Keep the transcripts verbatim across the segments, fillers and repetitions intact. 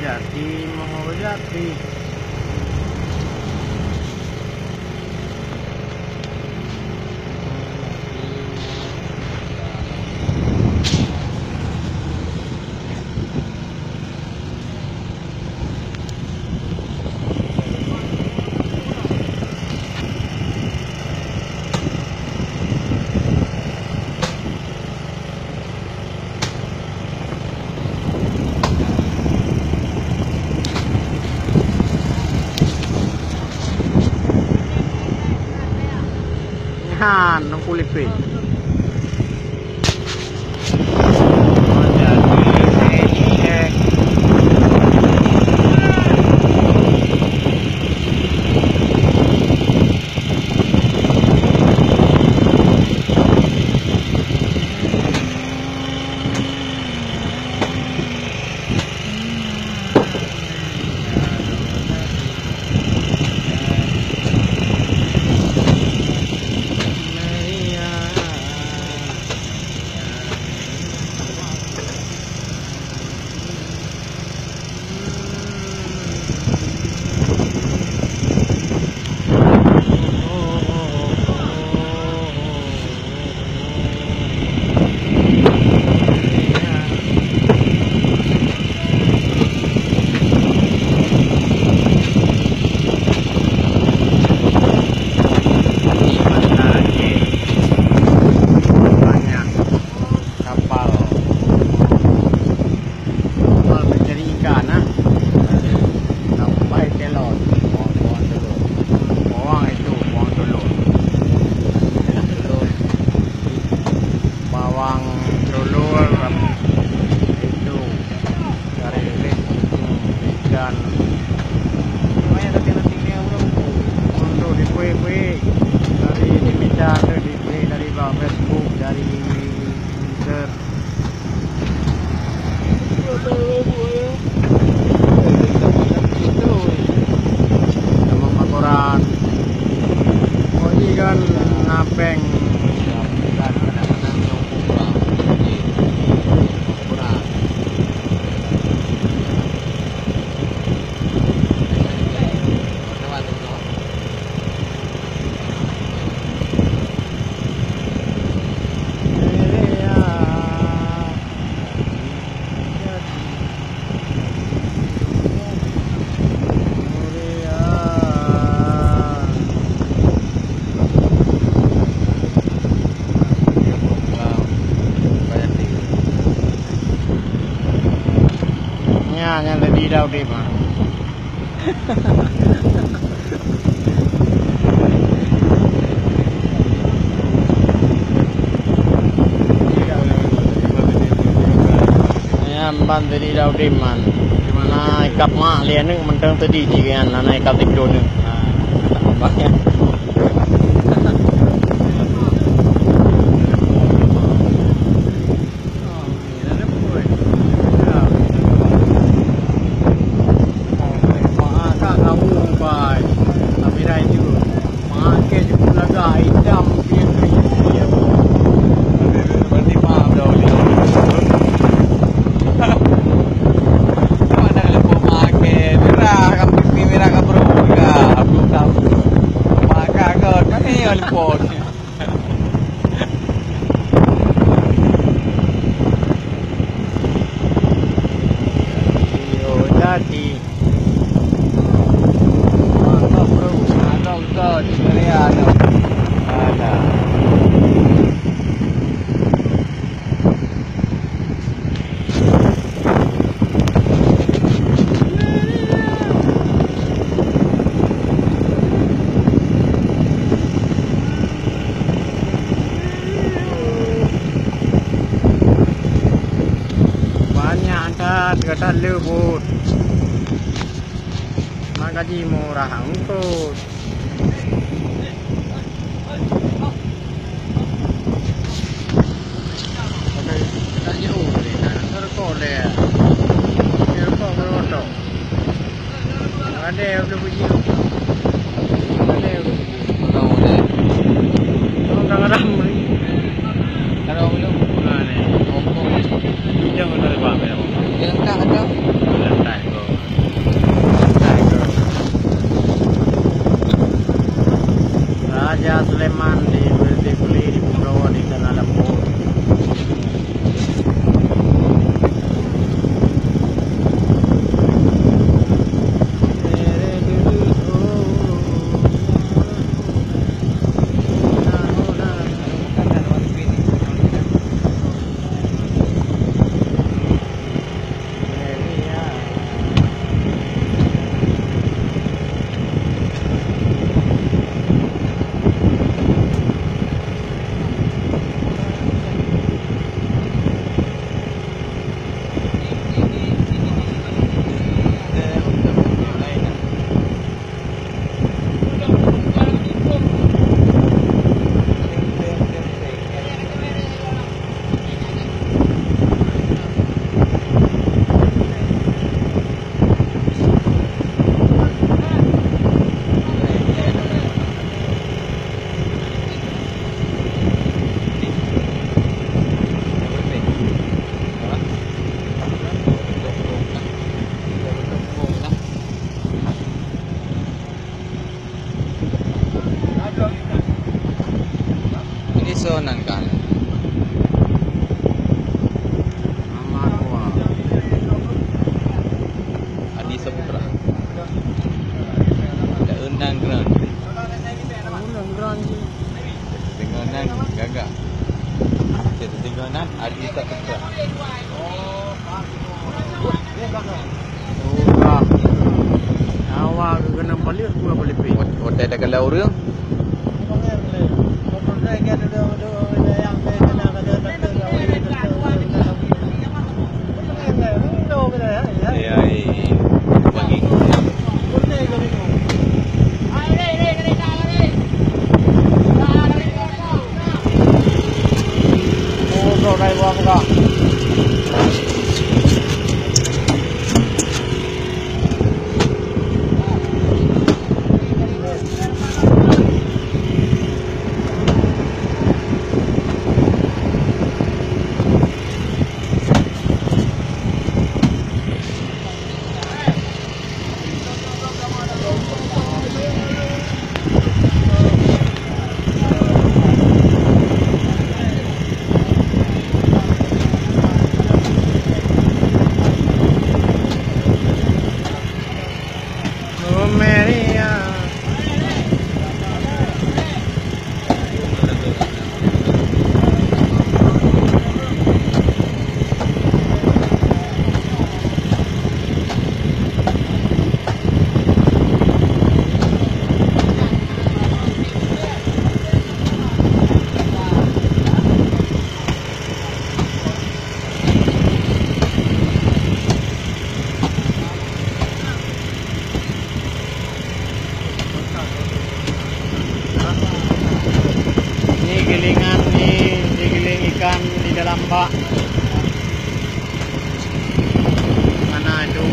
Jati, Moho Jati. Nyan, Teungku Lipéh. Kapal. Kapal mencari ikan, ah. Sampai Ceylon. Bawang, bawang Ceylon. Bawang itu, bawang Ceylon. Bawang Ceylon. Bawang Ceylon itu dari ikan. Untuk dipui-pui dari di media tu, dipui dari bak Facebook, dari Twitter. Sama makoran. Oh, ini kan napeng. Nyan, nyan lé di Daudi mah. Nyan ban tadi Daudi man. Mana ikap mak lian ni mentang tadi jiran, mana ikap tidur ni. Jadi. Mantap, bro. Ada usaha di Korea tu. Ada. Banyak that, gata le buet. Mak gaji murah eungkôt. Ada yang jauh deh, nak rokok deh. Dia rokok ke rokok? Ada yang boleh pergi. Ada yang boleh pergi. Orang kadang-kadang beli. Kalau belum, mana? Rokok. Jangan ada apa-apa. Yang tak ada. Yang tak ada. Udah. Awak kena balik, gua balik pi. Hotel dah kalau orang. Ya, iya. Bagi. Ni gilingan ni, digiling ikan di dalam bak. Mana itu?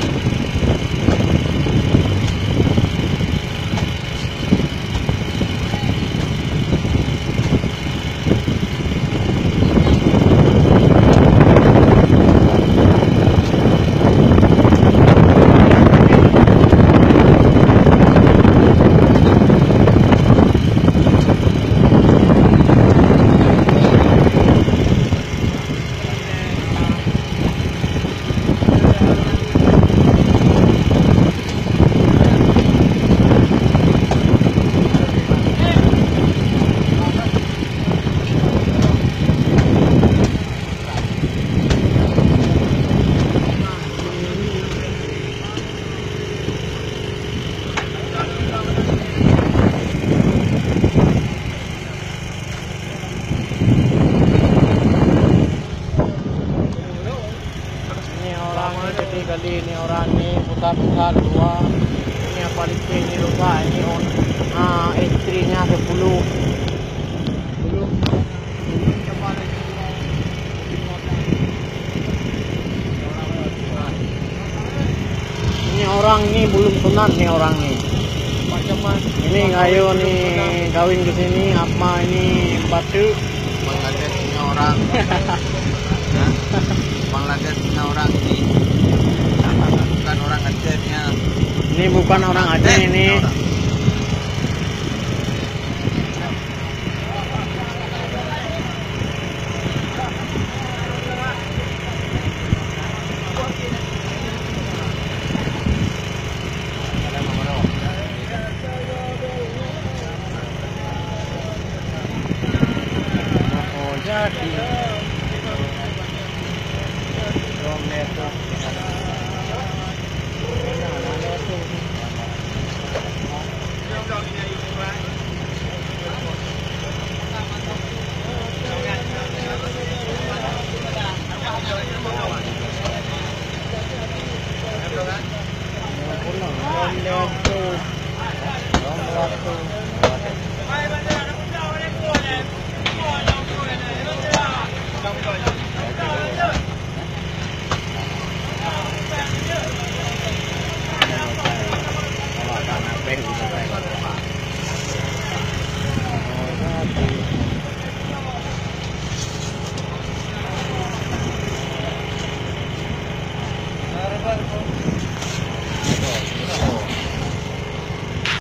Ni orang ni, jadi kali ni orang ni pusat-pusat dua. Ini apa licin ni rupa ini on. Ah, istrinya sepuluh. Ini orang ni belum sunat ni orang ni. Ini kayu ni kawin ke sini apa ini batu. Bangladesh punya orang. Ya. Bangladesh punya orang ni. Bukan orang Aceh punya. Ini bukan orang Aceh ini. Orang.